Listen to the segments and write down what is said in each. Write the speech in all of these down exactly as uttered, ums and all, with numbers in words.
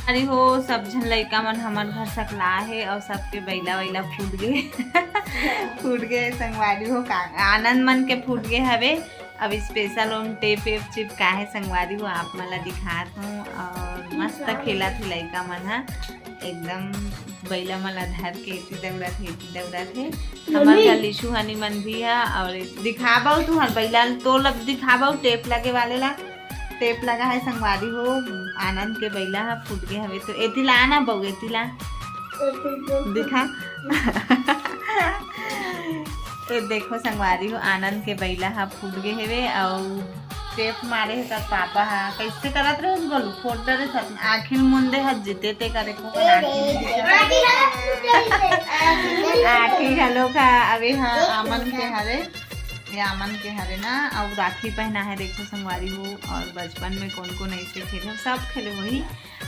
अरे हो, सब झन लइका मन हमर घर सकला हे अउ सबके बइला वइला फूट गे। फूट गे संगवारी हो, का आनंद मन के फूट गे हवे। अब स्पेशल ओम टेप वेप चिपका हे संगवारी हो, आप मन ला दिखात हूँ। अउ मस्त खेलत हे लइका मन ह, एकदम बइला मन ला धर के एती दौड़त हे, एती दौड़त हे। हमर घर लिशु हनी मन भी ह। अउ दिखाबो तुहर बइला ल, तो लब दिखाबो टेप लगे वाले ला। टेप लगा है संगवारी हो, आनंद के बइला ह फूट गे हवे। तो एती ला ना बहू, एती ला दिखा। ये देखो संगवारी हो, आनंद के बइला ह फूट गे हवे अउ टेप मारे हे। तब पापा ह कैसे करत रहे बोलू, फोड़ डरे सत आँखी मुंदे ह, जिते ते करे को आँखी घलो का। अबे हाँ, आमन के हरे, ये आमन के हरे ना। अउ राखी पहना है, देखो संगवारी हो। अउ बचपन में कौन कौन ऐसे खेले, सब खेले वही।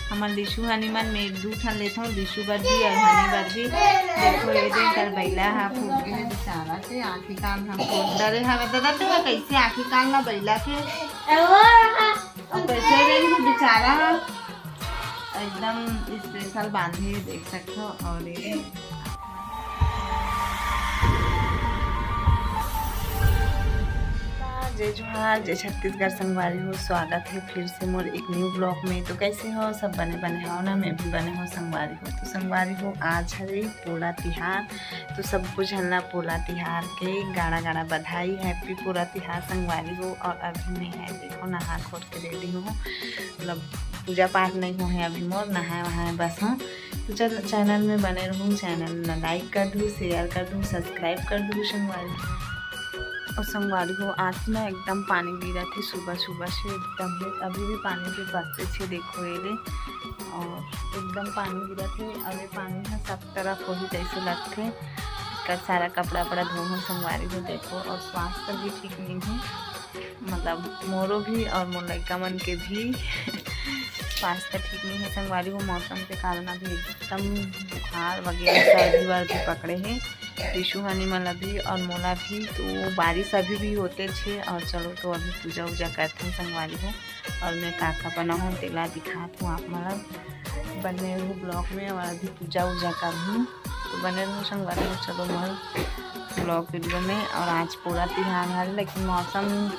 हमर लिशु हनी मन में एक दू ठन लेथव, लिशु बर भी अउ हनी बर भी। देखो ये दे कर बइला ह फूट गे हे बेचारा के, आँखी कान ह फोड़ डरे हवे। दादा तेरा कैसे आँखी कान ला बइला के, अउ कैसे रे बेचारा ह एकदम स्पेशल बांधे, देख सकथव। अउ ये जय जोहार, जय छत्तीसगढ़ संगवारी हो, स्वागत है फिर से मोर एक न्यू ब्लॉग में। तो कैसे हो सब, बने बने हो ना? मैं भी बने हो संगवारी हो। तो संगवारी हो, आज हरे पोला तिहार, तो सबको झन ला पोला तिहार के गाड़ा गाड़ा बधाई, हैप्पी पोला तिहार संगवारी हो। अउ अभी मैं है देखो नहा खोर के रेडी हूँ, मतलब पूजा पाठ नहीं हो है अभी मोर, नहाए वहाए बस हूँ। तो चल, चैनल में बने रहू, चैनल ला लाइक कर दू, शेयर कर दू, सब्सक्राइब कर दू संगवारी। अउ संगवारी हो, आज ना एकदम पानी गिरत हे सुबह सुबह से एकदम हे, अभी भी पानी के बरसे छे, देखो ये ले। अउ एकदम पानी गिरत हे, अउ ये पानी ह सब तरफ होही जैसे लगथे। एकर सारा कपड़ा वपड़ा धो हो संगवारी हो, देखो। अउ स्वास्थ्य भी ठीक नहीं है, मतलब मोरो भी अउ मोर लइका मन के भी स्वास्थ्य ठीक नहीं है संगवारी हो। मौसम के कारण अभी एकदम बुखार वगैरह सर्दी वर्दी पकड़े हे। लिशु हनी मन ला भी अउ मोला भी। तो बारिश अभी भी होते छे। अउ चलो, तो अभी पूजा उजा करथन संगवारी हो, अउ मैं का का बनाहूँ तेला दिखात हूँ आप मन ला। बने रहू ब्लॉग में, अउ अभी पूजा उजा करहूँ, तो बने रहू संगवारी हो। चलो मोर ब्लॉग वीडियो में। अउ आज पोला तिहार हरे, लेकिन मौसम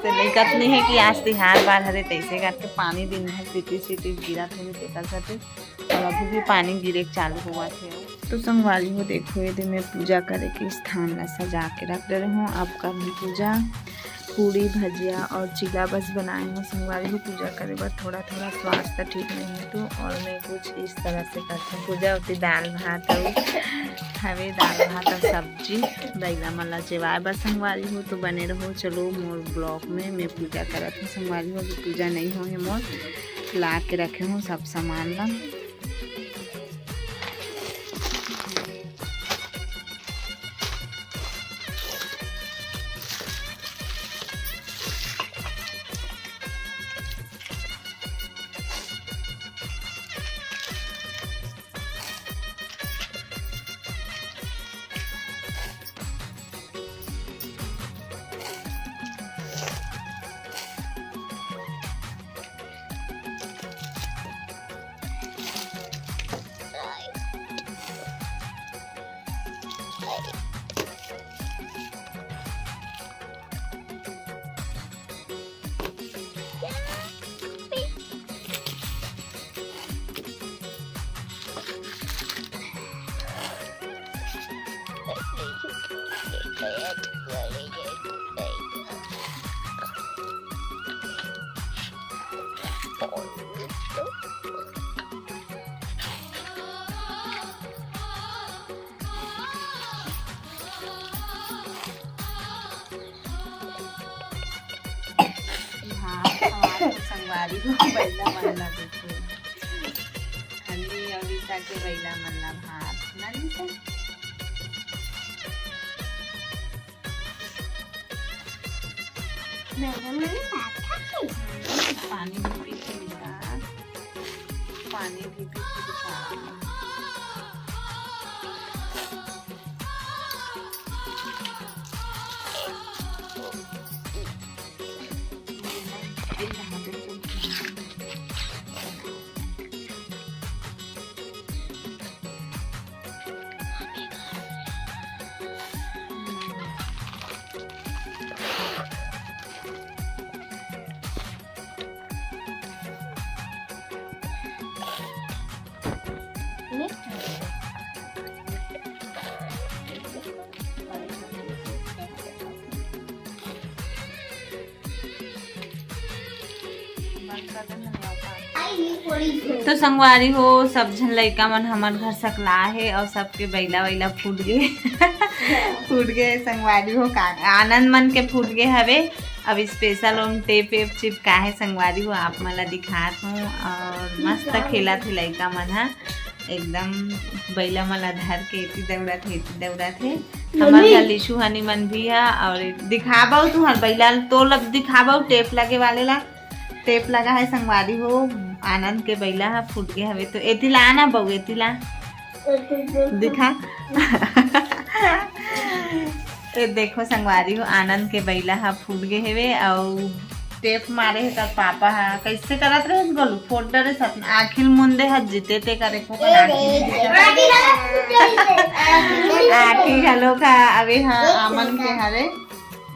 से लइकत नहीं है कि आज तिहार बार हरे, तैसे करके पानी दिन भर सिटी सिटी गिरत हे, तेकर सेती। अउ अभी भी पानी गिरे के चालू होवत हे। तो संगवारी हो, देखो ये दे मैं पूजा करे के स्थान ला सजा के रख डरे हूँ। अब करहूँ पूजा। पूड़ी भजिया अउ चीला बस बनाए हूँ संगवारी हो पूजा करे बर। थोड़ा थोड़ा स्वास्थ्य ठीक नहीं है तो, अउ मैं कुछ इस तरह से करती हूँ पूजा। ओती दाल भात अउ हवे, दाल भात अउ सब्जी बइला मन ला जेवाए बर संगवारी हो। तो बने रहो, चलो मोर ब्लॉग में। मैं पूजा करत हूँ संगवारी हो, अभी पूजा नहीं हो है मोर, ला के रखे हूँ सब सामान ला। हाँ, हमारे संगवारी हो, बइला मन ला देखो। हनी अउ ईसा के बइला मन ला भात ना लीसा। पानी भी पीथे बेटा, पानी भी पीथे बेटा। तो संगवारी हो, सब झन लइका मन हमर घर सकला हे और सबके बैला वैला फूट गे। फूट गे संगवारी हो, का आनंद मन के फूट गे हवे। अब स्पेशल ओम टेप वेप चिपका हे संगवारी हो, आप मन ला दिखात हूँ। और मस्त खेलत हे लइका मन ह, एकदम बैला मन ला धर के एती दौड़त हे, एती दौड़त हे। हमर घर लिशु हनी मन भी ह। और दिखाबो तुहर बैला ल, तो लब दिखाबो टेप लगे वाले ला। टेप लगा है संगवारी हो, आनंद के बैला ह फूट गे हवे। तो एती ला ना बहू, एती ला दिखा। ए देखो संगवारी हो, आनंद के बैला ह फूट गे हवे। अउ टेप मारे हे तर पापा ह कैसे करत रहे गोलू, फोड़ डरे सत आँखी ल मुंदे ह जीते ते करे को आँखी घलो का। अबे ह आमन के हरे,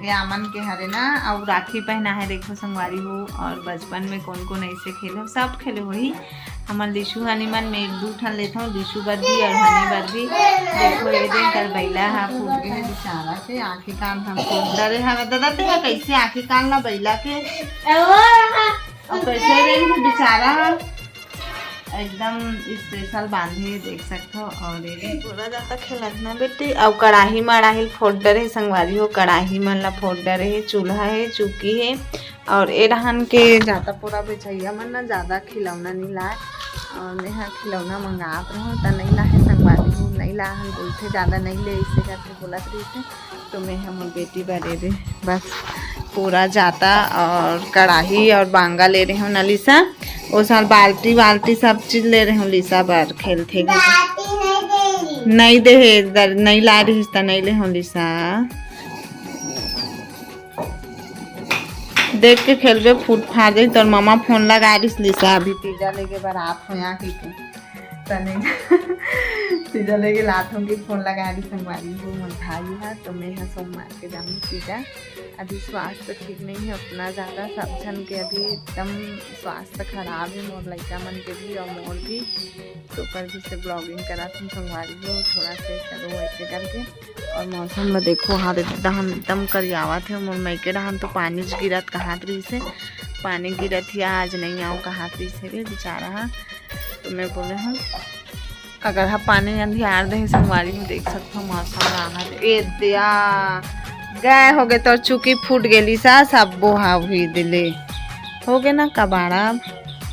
ये आमन के हरे ना। अउ राखी पहना है देखो संगवारी हो। और बचपन में कौन कौन ऐसे खेले हो, सब खेले होही। हमर लिशु हनी मन में एक दू ठन लेथव, लिशु बर भी और हनी बर भी। देखो ये दिन कर बैला ह फूट गे हे बेचारा के, आँखी कान हम खोल डरे हवे। दादा ते ह कैसे आँखी कान ला बैला के, और कैसे रे बेचारा ह एकदम स्पेशल बांधे हे, देख सकथो। और ये पूरा जाता खेलत ना बेटी, अउ कड़ाही मड़ाही फोड़ डरे हे संगवारी हो, कड़ाही मन ला फोड़ डरे हे, चूल्हा हे, चुकी हे। और ए डहान के जाता पूरा बेचैया मन ना ज्यादा खिलौना नहीं लाए, और मैं ह खिलौना मंगात रहूँ त नहीं लाहे संगवारी हो, नहीं लाहन बोलथे, ज्यादा नहीं ले इसे करके बोलत रहिथे। तो मैं ह मोर बेटी बर ए दे बस पूरा जाता और कड़ाही और बांगा ले रहे हूँ ना लिशा। ओ साल बाल्टी वाल्टी सब चीज ले रहे हूँ लिशा बर, खेलथे। नहीं दे हे इधर, नहीं ला रही त नहीं ले हूँ लिशा। देख के खेलबे, फूट फाड़ जाई। तोर ममा फोन लगा रही लिशा, अभी पिज्जा लेके बारात हो यहाँ की तू। त नहीं पिज्जा लेके लात होंगी, फोन लगा रही संगवारी हो मोर भाई है। तो मैं ह सोमवार के जाऊँ पिज्जा। अभी स्वास्थ्य ठीक नहीं है उतना ज्यादा, सब झन के अभी एकदम स्वास्थ्य खराब है, मोर लइका मन के भी और मोर भी। तो ओकर भी से ब्लॉगिंग करत हूँ संगवारी हो, थोड़ा से चलो ऐसे करके। और मौसम में देखो हाल एकदम, एकदम करियावत है। मोर मइके डहान तो पानी गिरत कहात रहिस हे, पानी गिरत ही आज नहीं आओ कहात रहिस हे बेचारा ह। तो मैं बोले हूँ अगर ह पानी अंधियार दे संगवारी में देख सकथो मौसम राहत ए दिया गए हो गए तो चुकी फूट गेली सा सब बोहा हुई दिले हो गए ना कबाड़ा।